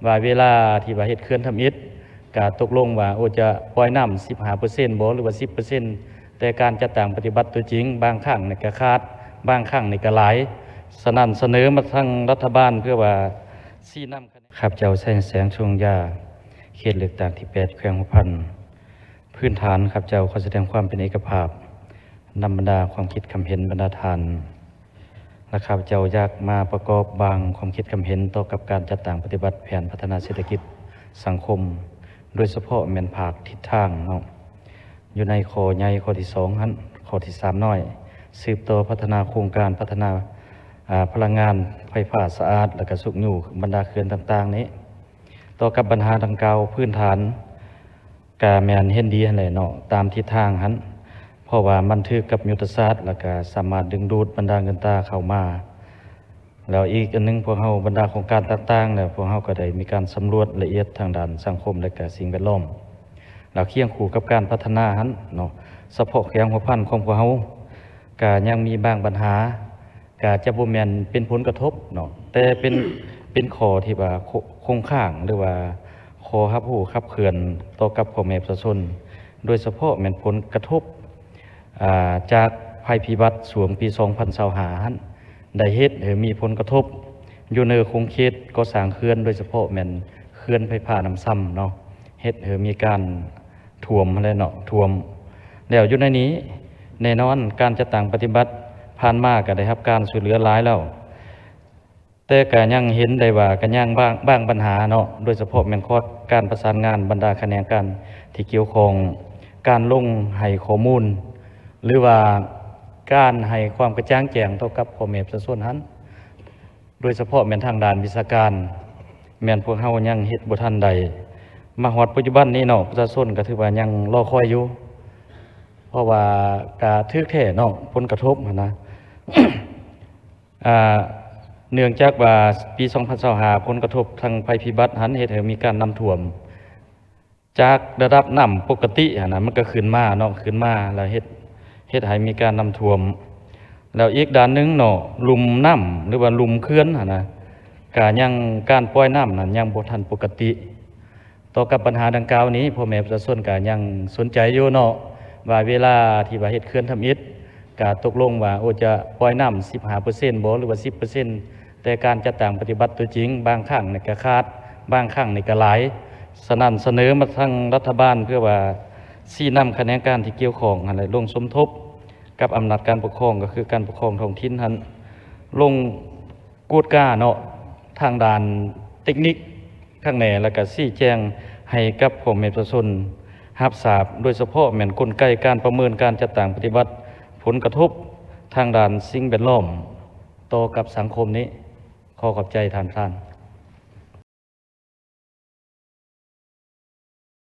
ວ່າເວລາທີ່ວ່າເຮັດເຂື່ອນທຳອິດ ກະຕົກລົງວ່າ ໂອ ຈະປ່ອຍນ້ຳສິບຫ້າເປີເຊັນບໍ ຫຼືວ່າສິບເປີເຊັນ ແຕ່ການຈັດຕັ້ງປະຕິບັດຕົວຈິງ ບາງຄັ້ງນີ້ກະຂາດ ບາງຄັ້ງນີ້ກະຫຼາຍ. ສະນັ້ນສະເໜີມາທາງລັດຖະບານ ເພື່ອວ່າຊີ້ນຳ. ຂ້າພະເຈົ້າ ໄຊແສງ ຊົງຢາ ເຂດເລືອກຕັ້ງທີແປດ ແຂວງຫົວພັນ. ພື້ນຖານ ຂ້າພະເຈົ້າຂໍສະແດງຄວາມເປັນເອກະພາບນຳບັນດາຄວາມຄິດຄຳເຫັນບັນດາທ່ານ ແລະ ຂ້າພະເຈົ້າຢາກມາປະກອບບາງຄວາມຄິດຄຳເຫັນຕໍ່ກັບການຈັດຕັ້ງປະຕິບັດແຜນພັດທະນາເສດຖະກິດສັງຄົມ ໂດຍສະເພາະແມ່ນພາກທິດທາງເນາະ ຢູ່ໃນຂໍ້ໃຫຍ່ຂໍ້ທີສອງຫັ້ນ ຂໍ້ທີສາມນ້ອຍ ສືບຕໍ່ພັດທະນາໂຄງການພັດທະນາ ອາ ພະລັງງານໄຟຟ້າສະອາດ ແລະ ກະຊຸກຍູ້ບັນດາເຂື່ອນຕ່າງໆນີ້. ຕໍ່ກັບບັນຫາດັ່ງກ່າວ ພື້ນຖານກະແມ່ນເຫັນດີຫັ້ນແຫຼະເນາະ ຕາມທິດທາງຫັ້ນ ເພາະວ່າມັນຖືກກັບຍຸດທະສາດ ແລ້ວກະສາມາດດຶງດູດບັນດາເງິນຕາເຂົ້າມາ. ແລ້ວອີກອັນໜຶ່ງ ພວກເຮົາບັນດາໂຄງການຕ່າງໆ ແລ້ວພວກເຮົາກະໄດ້ມີການສຳຫຼວດລະອຽດທາງດ້ານສັງຄົມ ແລະ ກະສິ່ງແວດລ້ອມ ແລ້ວຄຽງຄູ່ກັບການພັດທະນາຫັ້ນເນາະ ສະເພາະແຂວງຫົວພັນຂອງພວກເຮົາ ກະຍັງມີບາງບັນຫາ ກະຈະບໍ່ແມ່ນເປັນຜົນກະທົບເນາະ ແຕ່ເປັນ ເປັນຂໍ້ທີ່ວ່າ ໂຄ ຄົງຄ້າງ ຫຼືວ່າຂໍ້ຮັບຮູ້ຂັບເຄື່ອນຕໍ່ກັບພໍ່ແມ່ປະຊາຊົນ ໂດຍສະເພາະແມ່ນຜົນກະທົບ ອາ ຈາກໄພພິບັດຊ່ວງປີສອງພັນຊາວຫ້າຫັ້ນ ໄດ້ເຮັດໃຫ້ມີຜົນກະທົບຢູ່ໃນຂົງເຂດກໍ່ສ້າງເຂື່ອນ ໂດຍສະເພາະແມ່ນເຂື່ອນໄຟຟ້ານ້ຳຊຳເນາະ ເຮັດໃຫ້ມີການ ຖ້ວມຫັ້ນແຫຼະເນາະ ຖ້ວມ. ແລ້ວຢູ່ໃນນີ້ ແນ່ນອນການຈັດຕັ້ງປະຕິບັດຜ່ານມາກະໄດ້ຮັບການຊ່ວຍເຫຼືອຫຼາຍແລ້ວ ແຕ່ກະຍັງເຫັນໄດ້ວ່າກະຍັງບາງ ບາງບັນຫາເນາະ ໂດຍສະເພາະແມ່ນຂອດການປະສານງານບັນດາຂະແໜງການທີ່ກ່ຽວຂ້ອງ ການລົງໃຫ້ຂໍ້ມູນ ຫຼືວ່າການໃຫ້ຄວາມກະຈ່າງແຈ້ງຕໍ່ກັບພໍ່ແມ່ປະຊາຊົນຫັ້ນ ໂດຍສະເພາະແມ່ນທາງດ້ານວິຊາການ ແມ່ນພວກເຮົາຍັງເຮັດບໍ່ທັນໄດ້. ມາຮອດປັດຈຸບັນນີ້ເນາະ ປະຊາຊົນກະຖືວ່າຍັງລໍຄອຍຢູ່ ເພາະວ່າກະຖືກແທ້ເນາະ ຜົນກະທົບຫັ້ນນະ ອາ ເນື່ອງຈາກວ່າປີສອງພັນຊາວຫ້າ ຜົນກະທົບທາງໄພພິບັດຫັ້ນເຮັດໃຫ້ມີການນ້ຳຖ້ວມ ຈາກລະດັບນ້ຳປົກກະຕິຫັ້ນນະ ມັນກະຂຶ້ນມາເນາະ ຂຶ້ນມາແລ້ວເຮັດ ເຮັດໃຫ້ມີການນ້ຳຖ້ວມ. ແລ້ວອີກດ້ານໜຶ່ງເນາະ ລຸ່ມນ້ຳ ຫຼືວ່າລຸ່ມເຂື່ອນຫັ້ນນະ ກະຍັງ ການປ່ອຍນ້ຳນັ້ນຍັງບໍ່ທັນປົກກະຕິ. ຕໍ່ກັບບັນຫາດັ່ງກ່າວນີ້ ພໍ່ແມ່ປະຊາຊົນກະຍັງສົນໃຈຢູ່ເນາະ ວ່າເວລາທີ່ວ່າເຮັດເຂື່ອນທຳອິດ ກະຕົກລົງວ່າ ໂອ ຈະປ່ອຍນ້ຳສິບຫ້າເປີເຊັນບໍ ຫຼືວ່າສິບເປີເຊັນ ແຕ່ການຈັດຕັ້ງປະຕິບັດຕົວຈິງ ບາງຄັ້ງນີ້ກະຂາດ ບາງຄັ້ງນີ້ກະຫຼາຍ. ສະນັ້ນສະເໜີມາທາງລັດຖະບານ ເພື່ອວ່າຊີ້ນຳຂະແໜງການທີ່ກ່ຽວຂ້ອງຫັ້ນແຫຼະ ລົງສົມທົບກັບອຳນາດການປົກຄອງ ກະຄືການປົກຄອງທ້ອງຖິ່ນຫັ້ນ ລົງກວດກາເນາະ ທາງດ້ານເຕັກນິກຄັກແນ່ ແລ້ວກະຊີ້ແຈງໃຫ້ກັບພໍ່ແມ່ປະຊາຊົນຮັບຊາບ ໂດຍສະເພາະແມ່ນກົນໄກການປະເມີນການຈັດຕັ້ງປະຕິບັດຜົນກະທົບທາງດ້ານສິ່ງແວດລ້ອມ ຕໍ່ກັບສັງຄົມນີ້. ຂໍຂອບໃຈທ່ານປະທານ.